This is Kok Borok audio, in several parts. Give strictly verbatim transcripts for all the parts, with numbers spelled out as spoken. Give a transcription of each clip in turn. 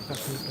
Something.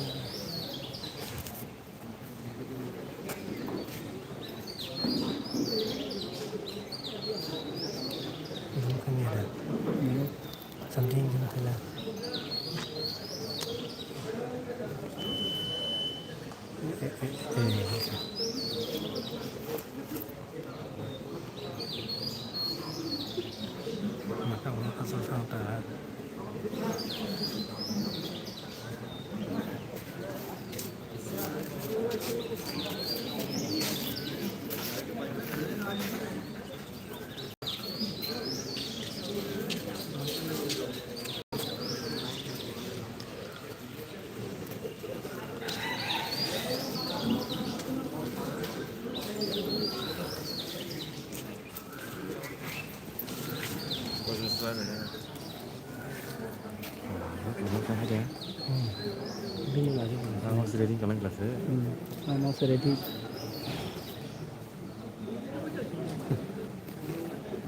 Ready.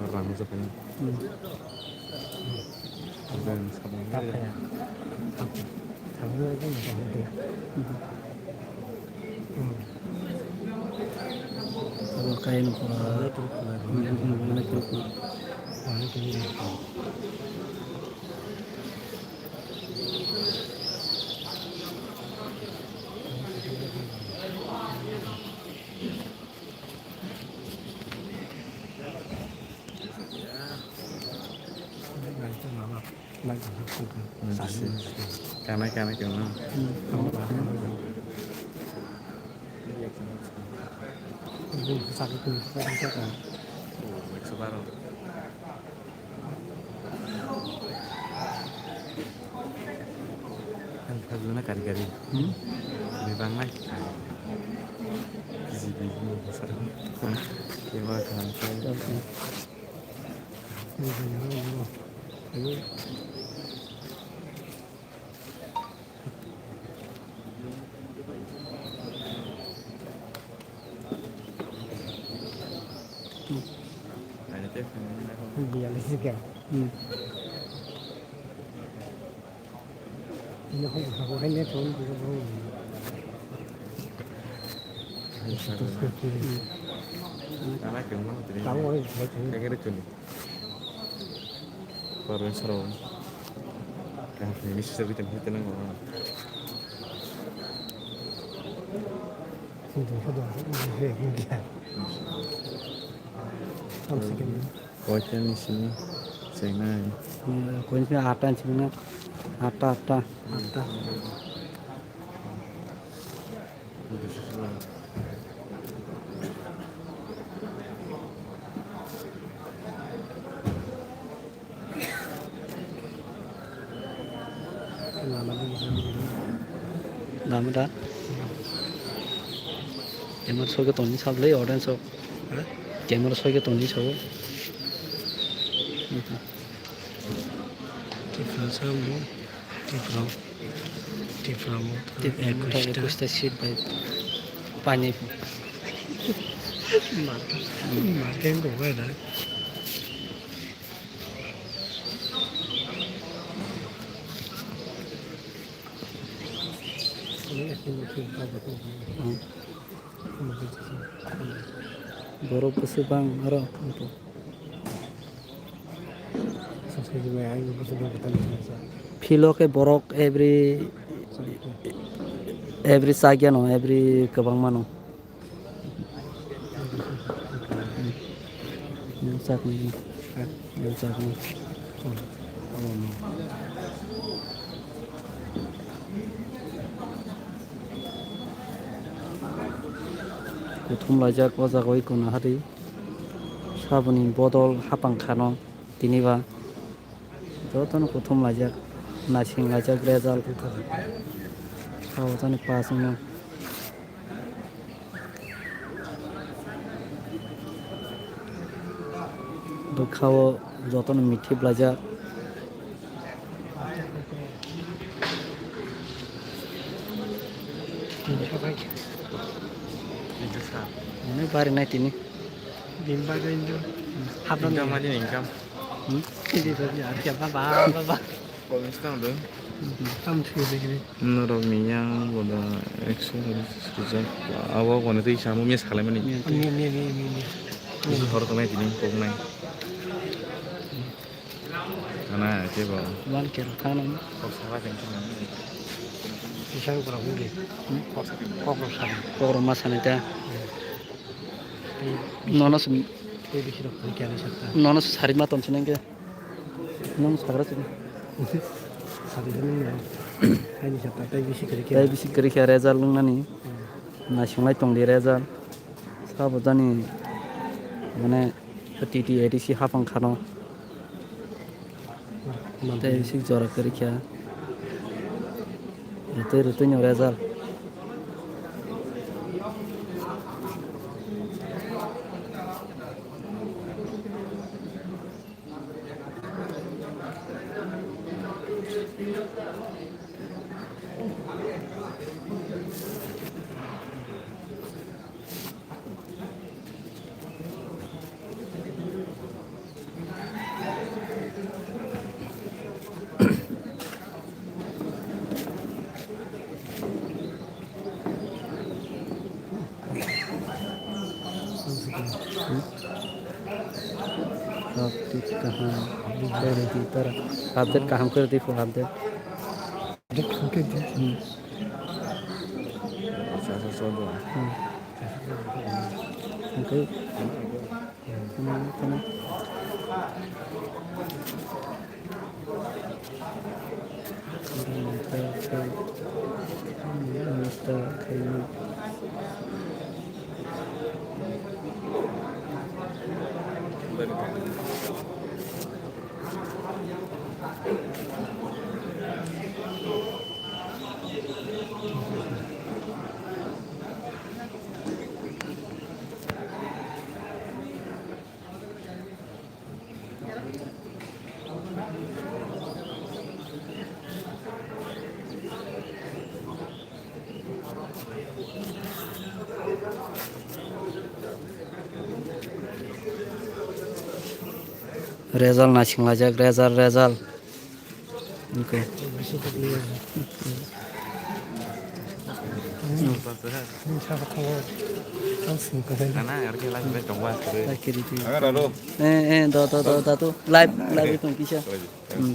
Rang japannya. Dan sama. Kain ko. Kanai, kanai, kanai. Ekso baro. Ang khaklwna kari kari. Hmm? Bebak nai. Bisi bisi. Kema khan. Parwin saro. Kaham ni misi sabi tang hita nang. Koita ni sini. Chenai. Koita ni sini atta ni sini. Atta, atta. Atta. Lama da. Camera soke toni sablai audience o. Camera soke toni sabo. Difference mo. Tipra. Tipra mo. Tipra mo. Ekwis ta. Ekwis ta seat bai pani. Martin, Martin to bai da. Borok bwswk bang oro. Field o khe borok every, every chakya no, every kwbangma no. Nung chakni. Nung chakni. Kuthum laijak o jaga o ikuna hari. Saboni bodol hapang khano tiniba. Jotono kuthum laijak, naising laijak result. Sabo jani pass wngmano. Bwkha o jotono mithi blaijak. Ini bari nai tini. Bimba ke Indo. Hapna Indo mani income. Hmm? Ini tadi ya, ya, ba, ba, ba, ba. College tang do. Tam thwi de gini. Norok ni yang boda ekso rijak. Awa gone tei samo mes khalai mani. Ni, ni, ni, ni, ni. Isu hor kome tini kok nai. Ana, ke bo. Wan ke khan. Kok sala jeng khan. Isang pura huli. Kok sala. Kok rok ma sani ta. Nono sum. Tei bisi rok kali kali sakta. Nono sari ma tom sinang ke. Nang sagra sini. Sari sini nang. Hai ni sakta tei bisi kali kali. Tei bisi kali kali result nang nani. Naisinglai tongdi result. Sabo jani mane T T A D C hapang khano. Tei bisi jora kwrwi kha. Rwtwi rwtwi no result. Update kaham khe rwdi tora. Update kaham khe rwdi, full update. Update kaham khe rwdi. Hmm. Hmm. Hwnkhe, hmm, Result naisinglaijak, result, result. Niko. Eh, eh, do, do, do, do, do. Live, live itu kisah. Hmm.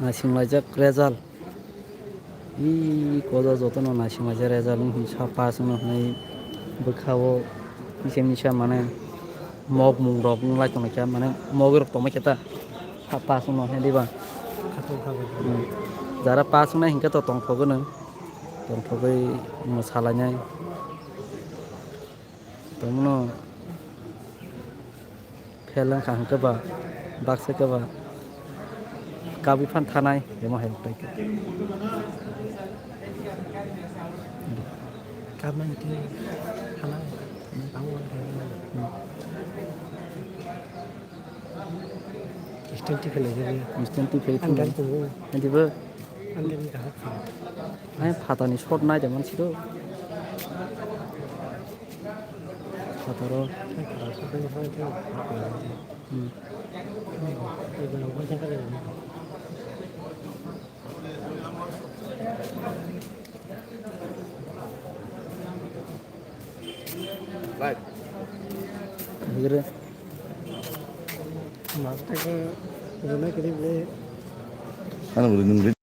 Naisinglaijak result. Ih, koda jotono naisinglaijak result wngkhe sa pass wngno hwnwi bwkhao kisa misa mane mokmung rok wnglai tonglaikha, mane mogwi rok tongbaikha ta. Sa pass wngno hwnwi diba? Hmm. Jara pass wngnai hinkhe to tongthogwi nwng, tongthogwi mwsalainai. Tongmano pheleng kha hwnkhe ba baksa khe ba kabui phan thanai emo hai rok tai khe. Kabui phan thanai. Instant tea khe lai khe. Instant tea khe. Ang gari tongo. Ang dibo. Ang gari kaham. Ai phatani shot nai de mansi do. Phataro. Hmm. Higre. Ano bwrwi nwng.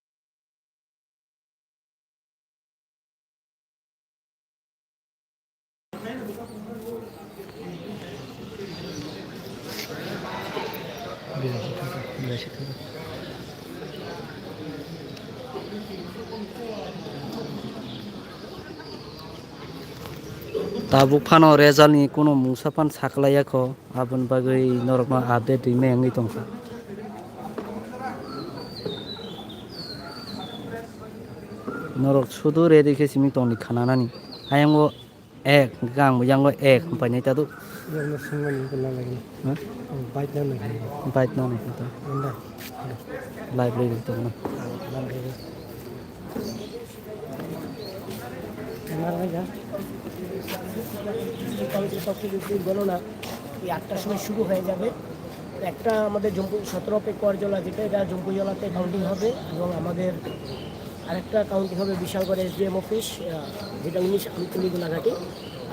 Tabuk phano result ni kunu mungsa phan saklai ya kho. Aboni bagwi norokno update rwmani wngwi tongkha. Norok sudu ready khe simi tongni khananani. Ayang o ek, hwnkhe ang bo yang o ek, hwnpai nai ta do. Yang no sungmani ko na lagi. Ha? Ang bike na nai. Bike na nai ta. Honda. Live ready to na. Honda. গণনা এই আটটার সময় শুরু হয়ে যাবে। একটা আমাদের জম্পু-, সতেরো পে কোয়ারজলা, যেটা, এটা জম্পুজলাতে কাউন্টিং হবে, এবং আমাদের আরেকটা কাউন্টিং হবে বিশালগড় এসডিএম অফিস, আহ, যেটা উনিশ আলিপুলি গোলাঘাটে।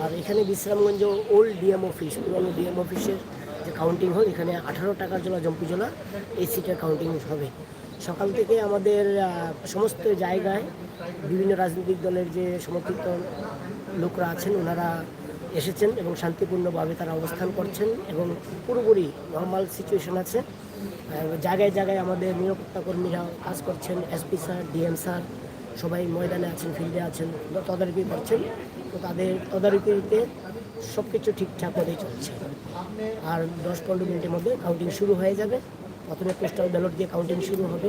আর এখানে বিশ্রামগঞ্জ ওল্ড ডিএম অফিস, পুরানো ডিএম অফিসের যে কাউন্টিং হল, এখানে আঠারো টাকার জলা, জম্পুজলা এই সিটের কাউন্টিং হবে। সকাল থেকে আমাদের, আহ, সমস্ত জায়গায় বিভিন্ন রাজনৈতিক দলের যে সমর্থিত লোকরা আছেন, ওনারা এসেছেন এবং শান্তিপূর্ণভাবে তারা অবস্থান করছেন এবং পুরোপুরি নরমাল সিচুয়েশন আছে। আহ, জায়গায় জায়গায় আমাদের নিরাপত্তা কর্মীরা কাজ করছেন, এসপি স্যার, ডিএম স্যার, সবাই ময়দানে আছেন, ফিল্ডে আছেন, তদারকি করছেন। তো তাদের তদারকিতে সব কিছু ঠিকঠাক মতোই চলছে। আর দশ পনেরো মিনিটের মধ্যে কাউন্টিং শুরু হয়ে যাবে। প্রথমে পোস্টাল ব্যালট দিয়ে কাউন্টিং শুরু হবে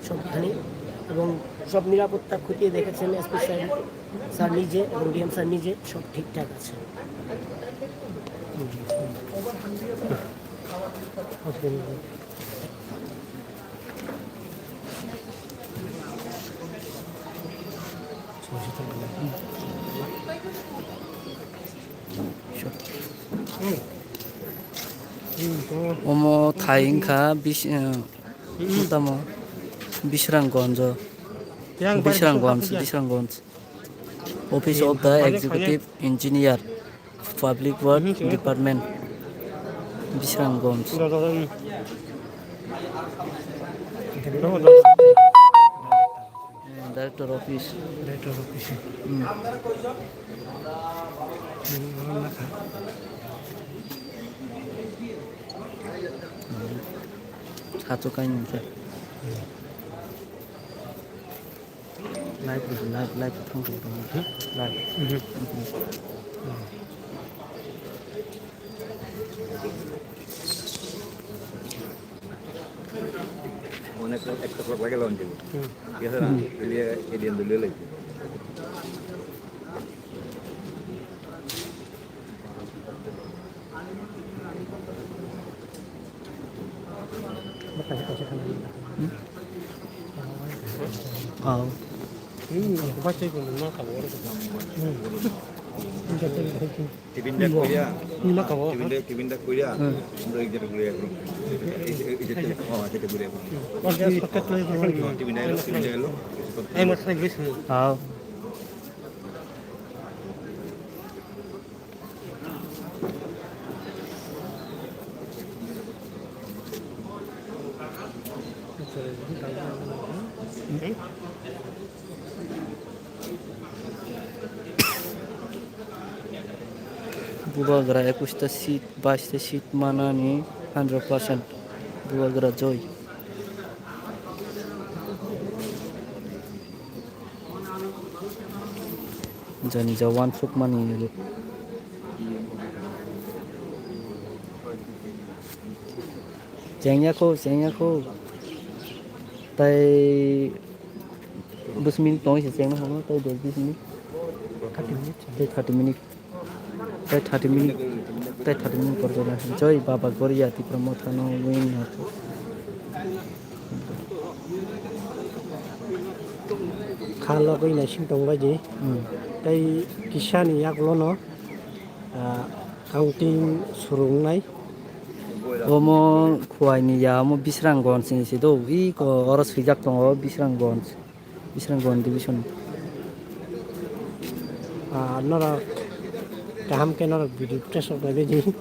সবখানে, এবং সব নিরাপত্তা খতিয়ে দেখেছেন এসপি স্যার, স্যার নিজে এবং ডিএম স্যার নিজে, সব ঠিকঠাক আছে। Omo thai wngkha bis-, eh, tamo Bisranggonjo. Bisranggonj, Bisranggonj. Office of the Executive Engineer, Public Work Department, Bisranggonj. Eh, Director Office. Director Office. Hmm. Hmm, oro nakha. Sacho kainwi khe. Live, live, live thang thang thang. Hmm? Live. Mhm. Mhm. অনেক একটা ক্লক লাগে লঞ্চ যাবো। হুম। ঠিক আছে না? হুম। তুলিয়ে এডিয়ান তুলিয়ে লাগবে। হুম? আও। হুম, বাচ্চাই বলুন, না খাবো, ওরকম। হুম। Tifinda kuya. Ni ma kabo. Tifinda, tifinda kuya. Hmm. Tifinda kuya. Tifinda elo, tifinda elo. Ay, mas na gris. Ah. Bubagra ekush ta seat, bais ta seat manani hundred percent Bubagra joy. Jani ja wansuk mani. Chengya kho, chengya kho. Tai bis minute tong se chengna hono, tai dos bis minute. Thirty minutes. Tai thirty minute. Tai thirty minute. Tai thirty minute por jona. Joi Baba Goria Tipra Motha no win na. Kha logoi naising tong bai di. Hmm. Tai kisa ni yak lono. Ah, counting surungnai. Omo Khowai ni ya, omo Bisranggonj ni se do. I ko oro swijak tongo Bisranggonj. Bisranggonj division. Ah, norok kaham khe norok video footage rok nailai di. Hmm.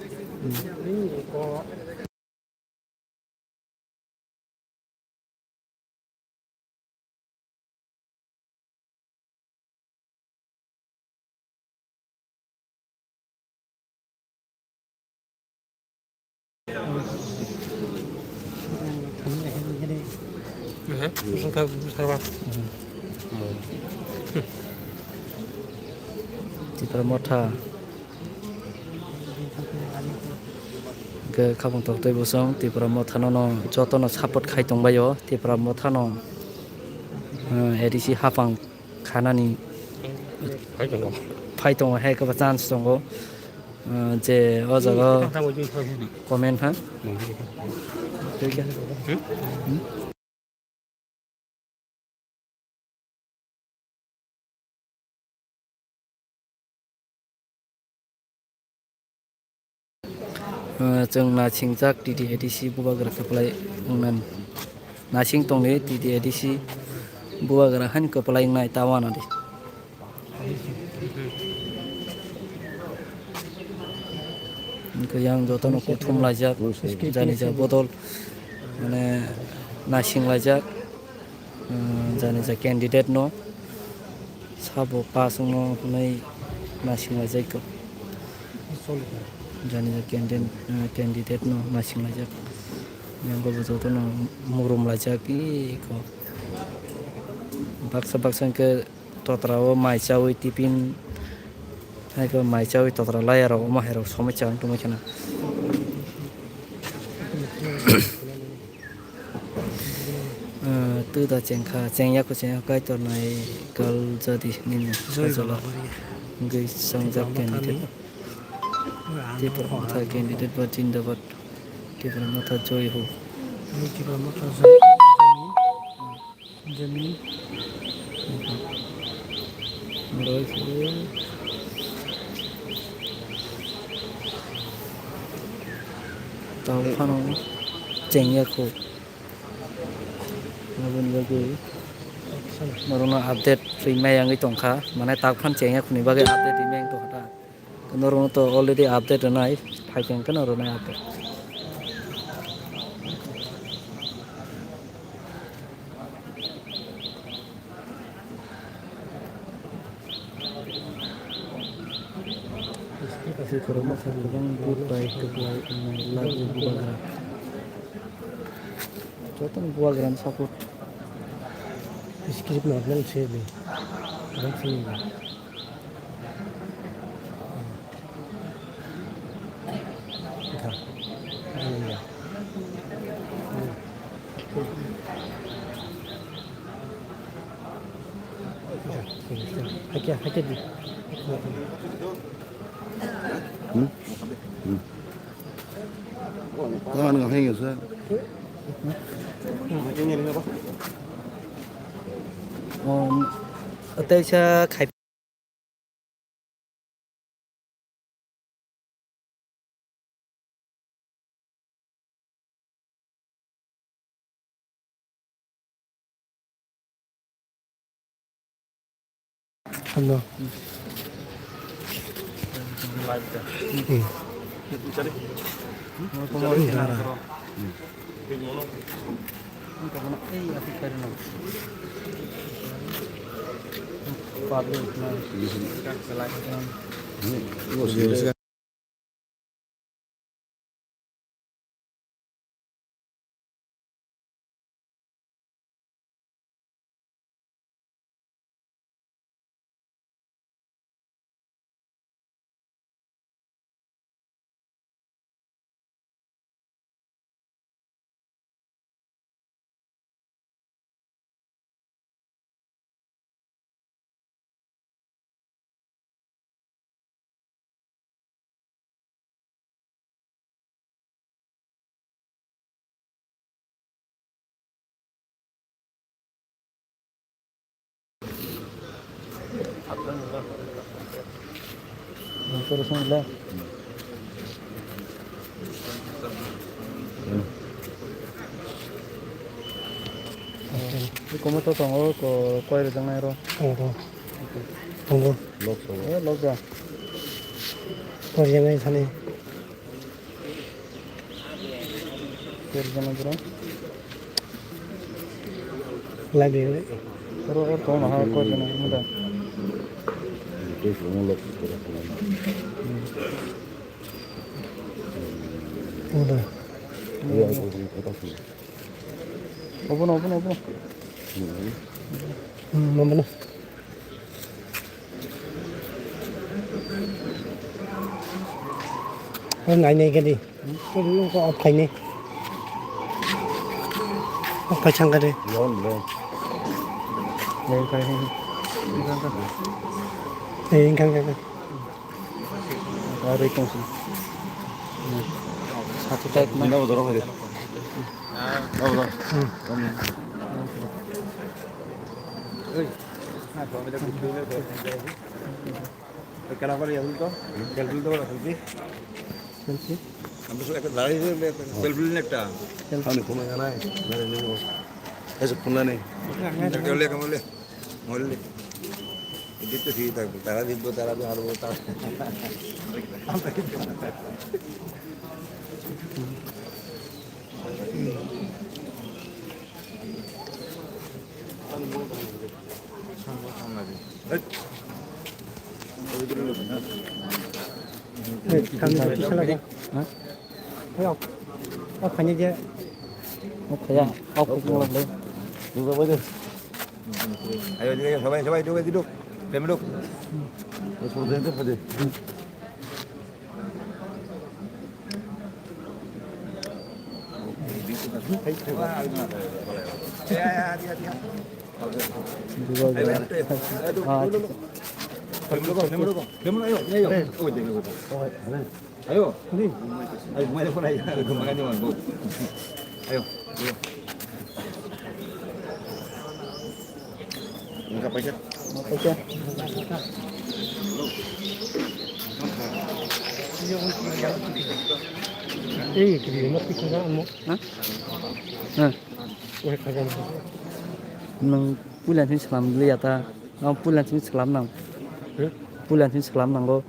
Tipra Motha. Hwnkhe khabang tok tei bosong Tipra Mothano no jotono support khai tongbaio. Tipra Mothano, eh, A D C hapang khanani phai tongo. Phai tongo, hai khe bo chance tongo. Ah, je o jaga o comment ha. Hmm? Ah, chwng nasingjak T D A D C bubagra kwplai wngnani. Nasing tongdi T D A D C bubagra haino kwplai wngnai ta wanadi. Hwnkhe yang jotono kuthum laijak, jani ja bodol, mane, nasing laijak, um, jani ja candidate no sabo pass wngno hwnwi nasing laijak kho. Jani ja candidate, uh, candidate no nasing laijak. Yang bo jotono murum laijak iko. Baksa baksa hwnkhe totra o mai chawi tiffin, hai khe mai chawi totra laya rok omo hai rok somoi cha wng tongwi kheno. Ah, twi da chengkha, chengya kho, chengya kho, Kaitor nai kal jadi nini. Joi sajala. Baba, bari. Wngwi sangjak Tipra candidate. Mathani. Tipra Motha candidate ba jindabad. Tipra Motha joi ho. Tipra Motha joi. Jamin. Tao phano chengya kho. Aboni bagwi norokno update rwmai wngwi tongkha. Mane tak phan chengya khoni bagwi update rwmai wng tongkha ta. Norokno to already update rwnai, phaikhe hwnkhe no rwnai update. Kwbang vote bai kwplai wngnai Labu Bubagra. Jotono Bubagrani support. Script no nang se ni. Nang se ni. Hmm? Hmm. Jangan ngapain ya, Sir? Um, tei sa khai Ano. Hmm. Komoto tongo, ko-, koi rijak nai ro. Tongo, tongo. Tongo. Eh, lok ja. Koi rijak nai thani. Koi rijak nai bro. Lai beng lai. Oro, oro tongo ha, koi rijak nai, muda. Oda. Obono, obono, obono. Hmm, obono. Obono nai nai gadi. Obono off khaini. Off khai chang gadi. Lon, lon. Lon khai. Eh, engkang, engkang. Aro ikang sini. Satu type na. Hmm. Kana kore adulto? Adulto wala selfie? Selfie? Ambo sila ekta dari de, selfie le ekta. Selfie. Kami kuma kana hai? Dari ni mo. Eso kuna ni. Dari kau le, kau le. Mole. Itu tu sih tak. Tara di bo, tara di harbo tak. Ayo, ayo, khaini je. Ayo, ayo, sabai, sabai, duduk, duduk. Pemduk. Ayo. Ayo, mai phone ayo. Ayo. Engka paisa. Paisa. Eh, kiri mo tikna mo. Ha? Ha. Wah, kagam. Nang pulan sini salam dulu ya ta. Nang pulan sini salam nang. Pulan sini salam nang go.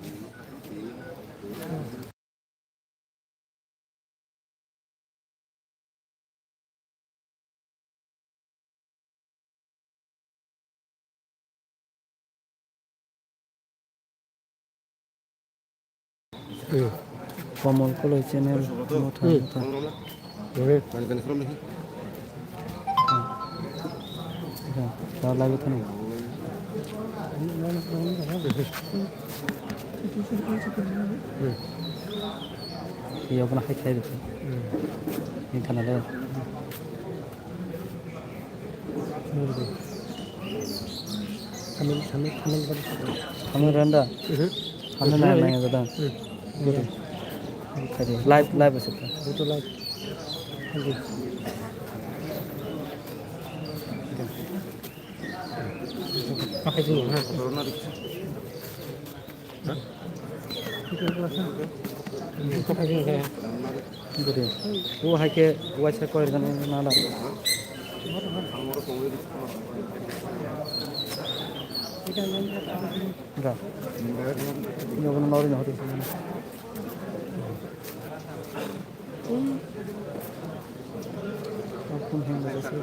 Komol Koloi channel motha motha. Iya pernah hai khai betul. Ini kan ada. Thamil, thamil, thamil bari. Thamil randa. Thamil na na ya da. Live, live asik. Itu live. Pakai dulu, ha. Pakai dulu, ha. Budi. O hai khe waisa koi rwgani nala. Ga. Ini apa nomor ini hotel sini? Akun heng da sih.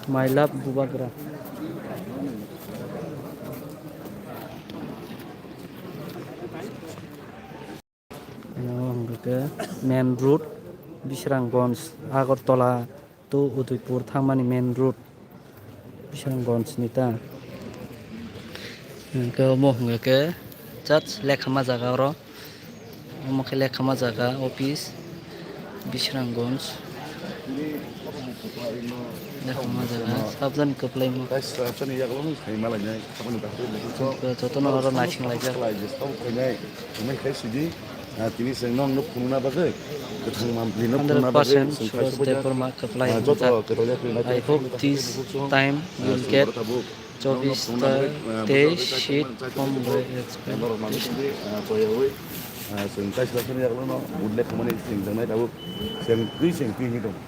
My love Bubagra. Ano hwnkhe main road Bishranggonj, Agartala to Udaipur thangmani main road Bishranggonj ni ta. Hwnkhe omo hwnkhe just lekha ma jaga oro. Omo khe lekha ma jaga office Bishranggonj. Lekha ma jaga sabjani kwplaimo. Jotono oro naising laijak. Tini chwng nwng nuk phunukna bagwi kwthang mampli nuk phunukna bagwi chwng kaisa puja. Joto kwtal yaphri naithok. I hope this time you will get chobbish ta tei seat home by expectation. Chwng kaisa sani yakhwlano budle khumani chwng tongnai tabuk chwng twi chwng twi hinwi tong.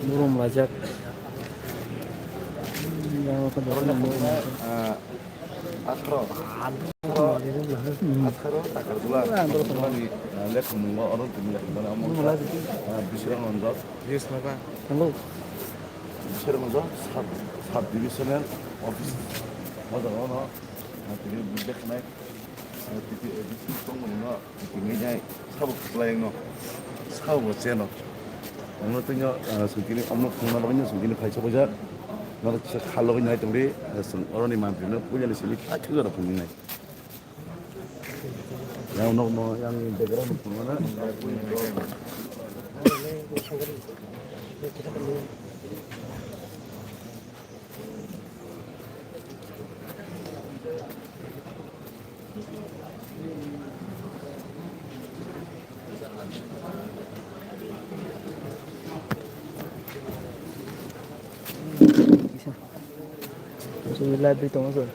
Burum lajak. Atharo. Atharo. Atharo Takarjula. Takarjulani, ah, lekhamungo oro tini lekhamani amo wngkha, ah, Biswranggonjo. Biswranggonjo sub, sub divisional office. O jaga ono, ah, tini lekhanai, ah, titi, eh, tongmani no. Tini jai sabo kwplai no, sabo bo cheno. Omo tini, ah, sungkini omo khungna bagwi no sungkini phaisa bujak. Norok kisa kha logwi nai tongdi, ah, sung oroni mampli no puila ni simi kha khe jora phungnai. Yang nok no, yang background no phungnai. Chwng library tongo chwng.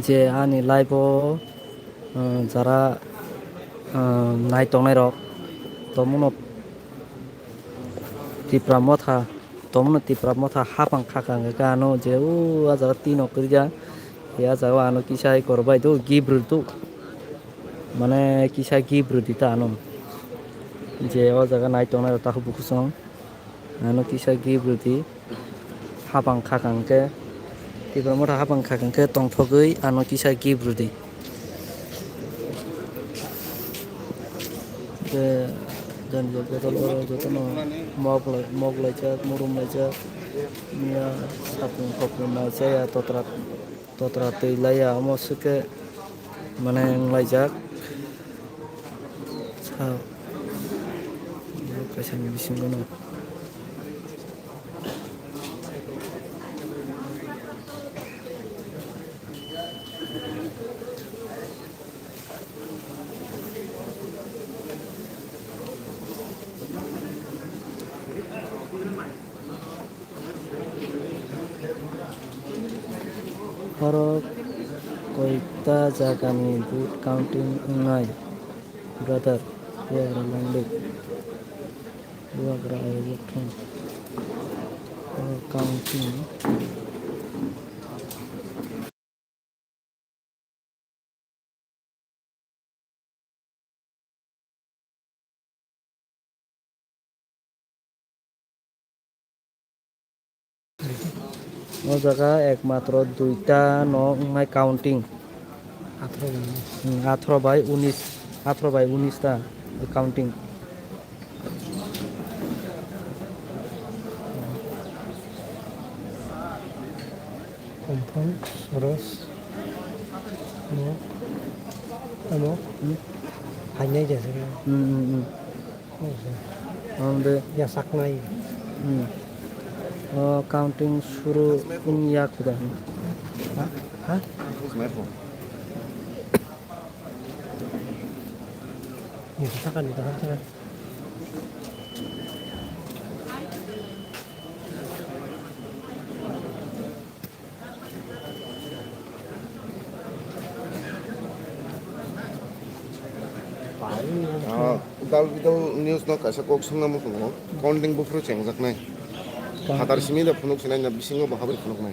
Je ani life o, uh, jara, uh, nai tongnai rok, tomono Tipra motha, tomono Tipra motha hapang khakang khe ano je o a jaga tino kwrwija, ya jaga ano kisa hai korbai do gift rwdu, mane kisa gift rwdi ta ano, je o jaga nai tongnai rok takhuk bukhuk song. Ano kisa gift rwdi. Hapang khakang khe, Tipra motha hapang khakang khe tongthogwi ano kisa gift rwdi. Khe jani jani joto jotono mok lai, mok laijak, murum laijak, miya sapung khopung ma chaya totra. Totra twi laiya omo swkhe mane wnglaijak. Sa kaisa ni bisingo no. Oro koita jagani vote counting wngnai, brother. Bubagra langlik. Bubagra ayuk thung. Oro counting. O jaga ekmatro duita no wngnai counting. Athro bai. Hmm, athro bai unis, athro bai unis ta counting. Komphang, soros, no, tamo, hmm? Hainai jasa ka. Hmm, hmm, hmm. Oh, so. Ang de. Ya saknai. Hmm. Oh, counting suru wngya kuda. Ha? Ha? Ni saka ni, saka. Ah, Dal Bidal News no kaisa kok swngna muchungo, counting buphuru chengjaknai. Counting. Phatar simi da phunuk sinai na bisingo bo habai phunuknai.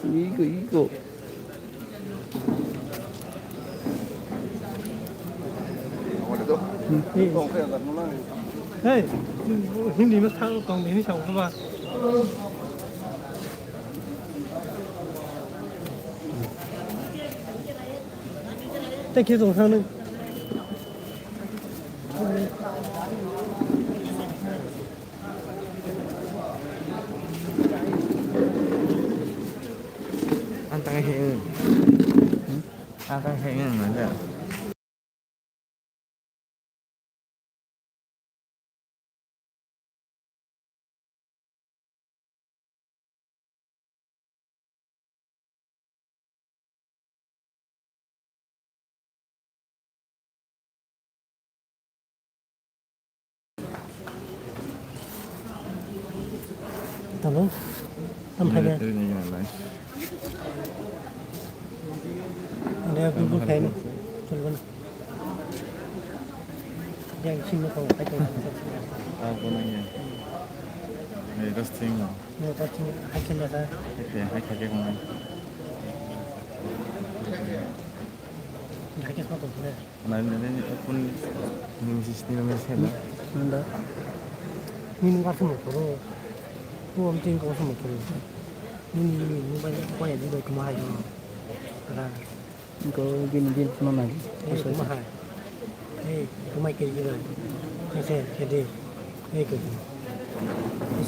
Iko, iko. Hey, Hindi mas thang tong Hindi sa ba. Thank you, Tong Sang. Ang tang he. Hmm? Ang tang he ngan ngan da. Tamo? Tam phai na. Ri-, ri-, ri-, ri-. Ande Google Pay no. Chol bana. Yang sing no ko, phai ko. Ah, ko na ya. Eh, das thing no. No, das thing, hai chen da sa. Hai, hai, hai, hai, hai. Hai chen ma ko na. Nai, nai, nai, phone ni message ni message na. Nanda. Nini kasih mau koro. Tu om tin kasih mau koro. Nini, nini, mobile ko ya di bai kuma hai no. Ada. Ko gini din phone na. Eh, kuma hai. Eh, kuma ke di bai. Kese, kede. Eh, kede.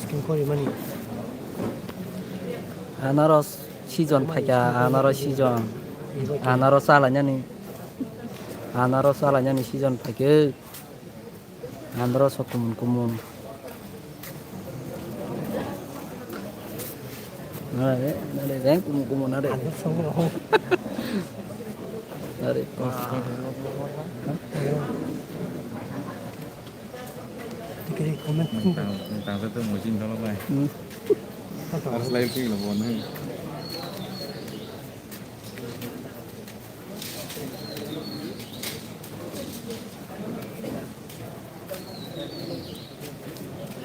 Skin kori mani. Anaros season phaikha, anaros season. Anaros chalainani. Anaros chalainani season phaikhe. Anaros o kumun kumun. Nare, nare, reng kumun kumun nare. Nare. Tikiri comment. Tang, tang sa tu mojin dolo bai. Hmm. Harus live sih lo bon.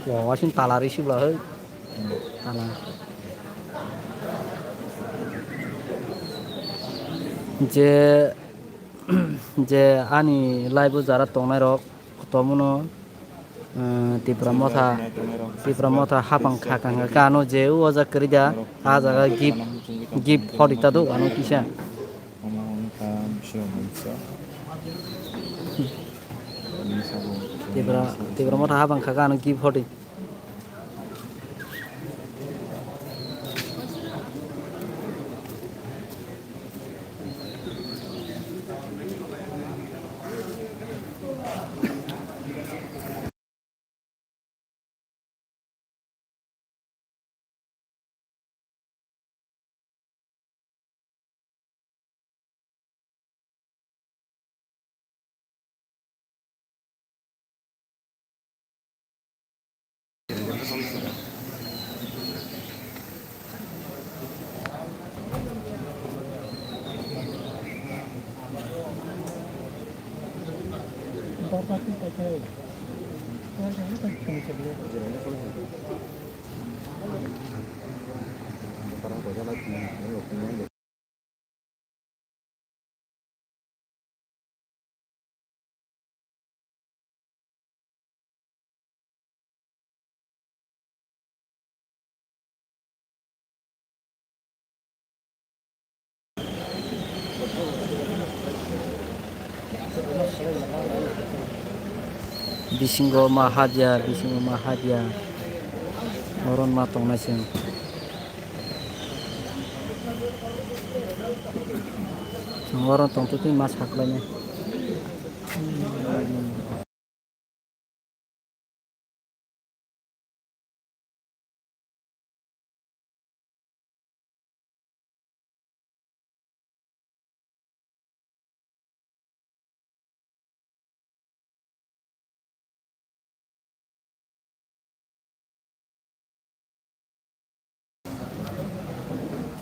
Bo wasing tala risi bwla hai. Tala. Je, je ani live o jara tongnai rok, kotomono, eh, Tipra Motha, Tipra Motha hapang kha kha kha ano je o jaga kwrwi da, ah jaga gift, gift hodi ta do ano kisa. Tipra, Tipra Motha hapang kha kha ano gift hodi. Bisingo ma hadiya, bisingo ma hadiya. Oron ma tongnai se. Chwng oro tongtwtwi ma saklainai.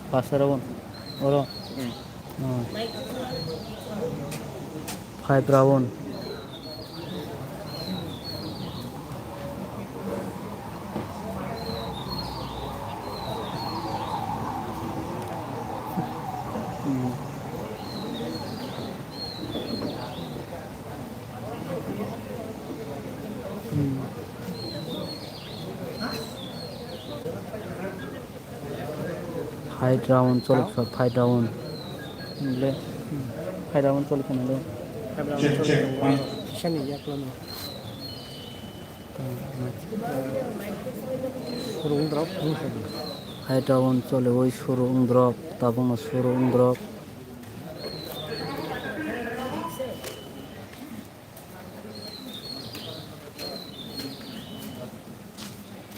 Pasar on. Oro. Hmm. Hmm. Five round. Hmm. Hmm. Five round choli kha, five round. Le, five round choli kha le. Check, check, one. Sani yak lama. Surung drop, surung drop. Five round choli oi surung drop, tabung surung drop.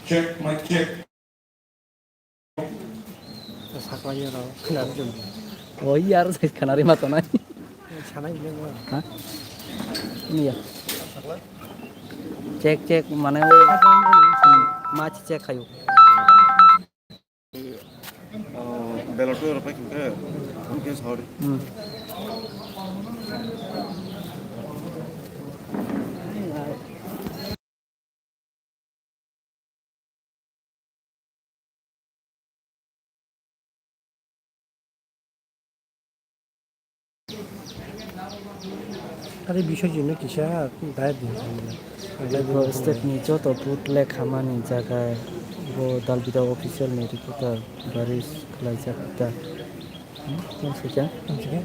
Check, mic check. Saklai ya rao, khna jum. Oh, yar, sai khna ri ma tonai. Sanai ni ma. Ha? Ni ya. Check, check, mane o, hmm, ma check khayo. Ballot paper pai khe, ang khe sorry. Hmm. Ari bisoi jino kisa dai di. Tripura state ni joto vote lekhamani jaga bo Dalbida official ni reporter baris khlaijak ta. Hmm, tong sika. Tong sika.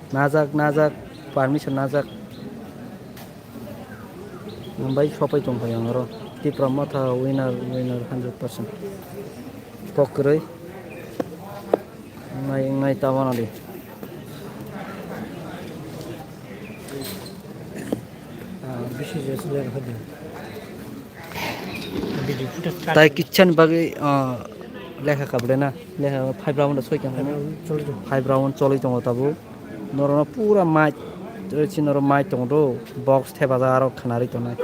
Najak, najak, permission najak. Ang bai sopai tongkha yang oro. Tipra Motha winner, winner hundred percent. Kok kwrwi. Nai, nai ta wana di. Ah, bisi je sile kha di. Video footage cut. Tai kitchen bagwi, ah, lekha kable na. Lekha five round soi kang. Five round choli tongo. Five round choli tongo tabuk. Norokno pura mic, chini oro mic tongo do. Box thepajak aro khwnarwi tongnai.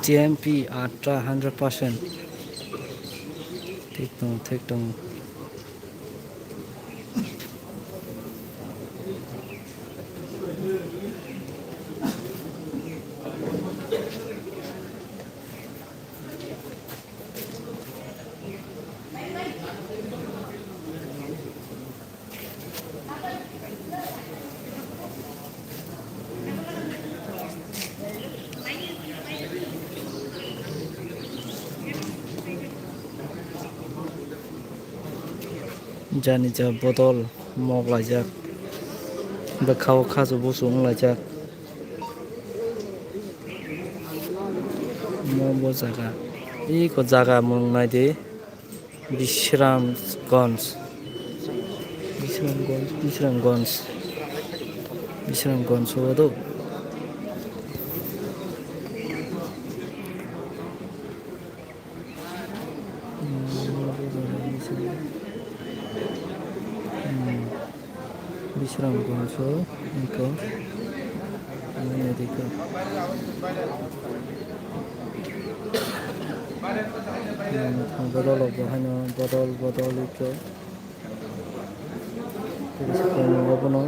T M P atra hundred percent. Thik tong, thik tong. Jani ja bodol mok laijak, bwkha o khasu busu wng laijak. Mo bo jaga, eko jaga mung nai di. Bisramganj. Bisramganj, Bisramganj. Bisramganj o do. Hmm. Bisramganj o eko, nini dikhe. Nini thang bodol rok bo haino bodol, bodol eko. Tei se tongo bono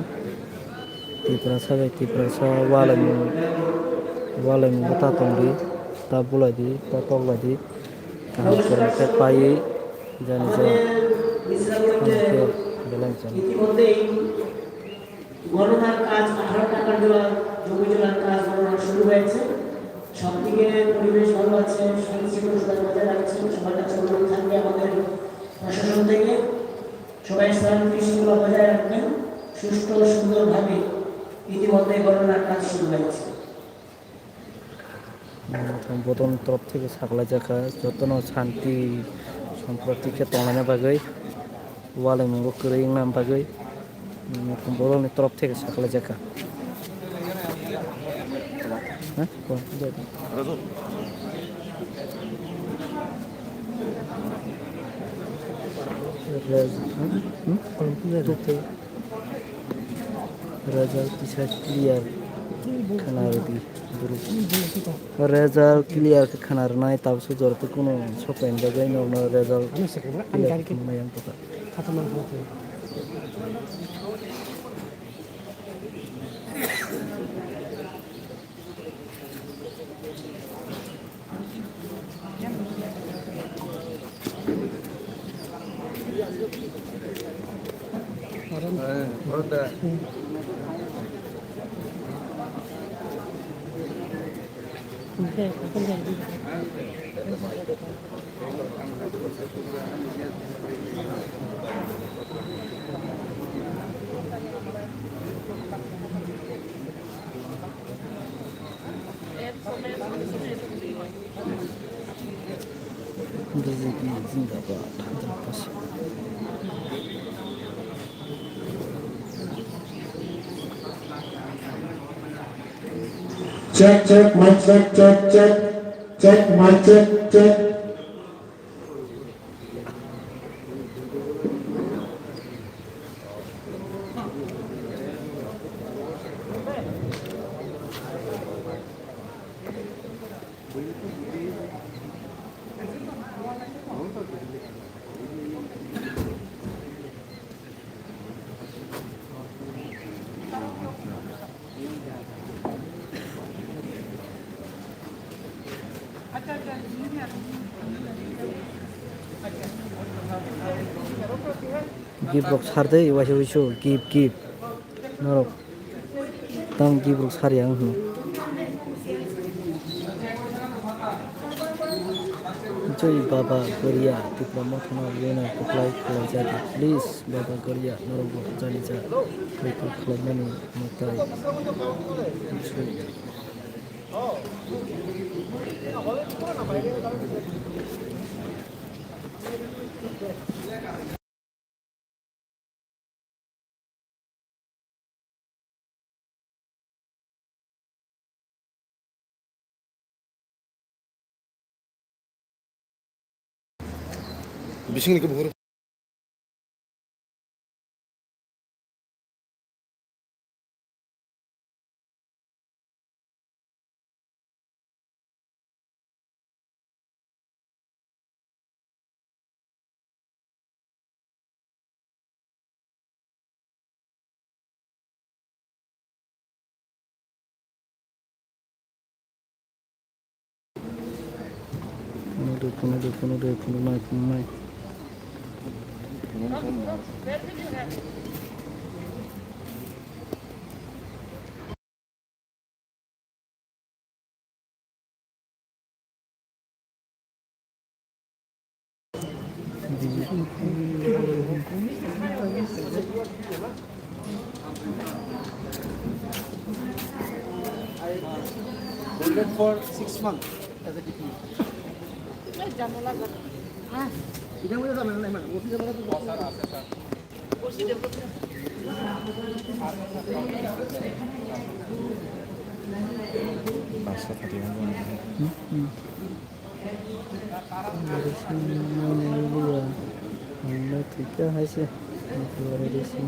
Tiprasa bai Tiprasa walaimung, walaimung bo ta tongdi, ta bulaidi, ta toklaidi. Kaham kwrwng khe paiwi jani je tamo khe belai chana. ইতিমধ্যেই গণনার কাজ, আঠারো টাকার জোড়া জমি জোড়ার কাজ গণনা শুরু হয়েছে। সব দিকে পরিবেশ ভালো আছে, শান্তি শৃঙ্খলা সবাই বজায় রাখছেন। সবার কাছে অনুরোধ থাকবে আমাদের প্রশাসন থেকে, সবাই শান্তি শৃঙ্খলা বজায় রাখবেন, সুষ্ঠু ও সুন্দরভাবে। ইতিমধ্যে গণনার কাজ শুরু হয়েছে। Mothang bodolni torop theke saklaijak kha, jotono shanti somproti khe tonglaina bagwi, walaimungo kwrwi wngna bagwi, mothang bodolni torop theke saklaijak kha. Ha? Kon puja di? Raj-, hmm? Hmm? Kon puja di? Result kisa clear. Khwnarwdi, borok. Result clear khe khwnarwnai, tabukhe jora tei kunu soklai bagwi norokno result clear khe khwnarwnai ang kotha. B J P zindabad, Andhra Pradesh. Check, check, mic check, check, check, check, mic check, check. Gift box sar de, waisa waisa gift, gift. Norok. Tang gift rok sari ang hino. Joi Baba Goria Tipra Mothano Rina Kuplai Khlaijadi. Please Baba Goria norok bo jani ja. Record khlaimani mwtai. Bisingni khe buhur. Phunukdi, phunukdi, phunukdi, phunuknai, phunuknai. Holded for six months as a D P. Basa thati ang. Hmm, hmm. Ang thwikha hai se. Ang thwikha hai se.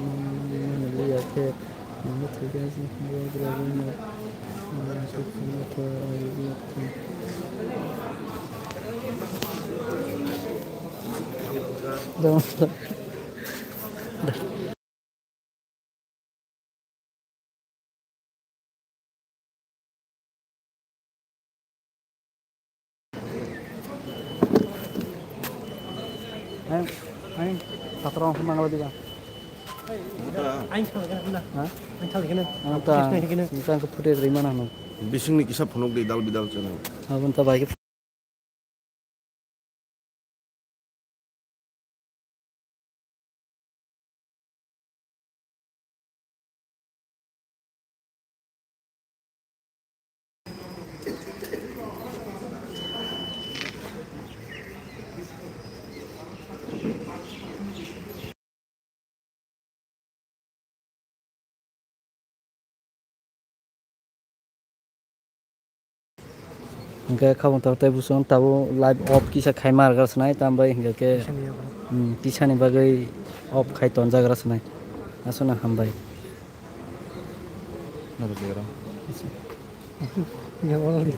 Ang, ang, tatrong khe mangla diba? Ang thang khe na. Ha? Ang thang khe na. Ang ta, ang ta khe footage ri mana no. Bisingni kisa phunuk di dal bidal channel. Abon ta bai khe. Hwnkhe khabang tabuk tei bwswk tabuk live off kisa khaima rwgwk swnai, tambai hwnkhe khe, tisani bagwi. Hmm, tisani bagwi off khai tonjak rw swnai. Aswkno hambai. Nokjagwi rw. Yang orang di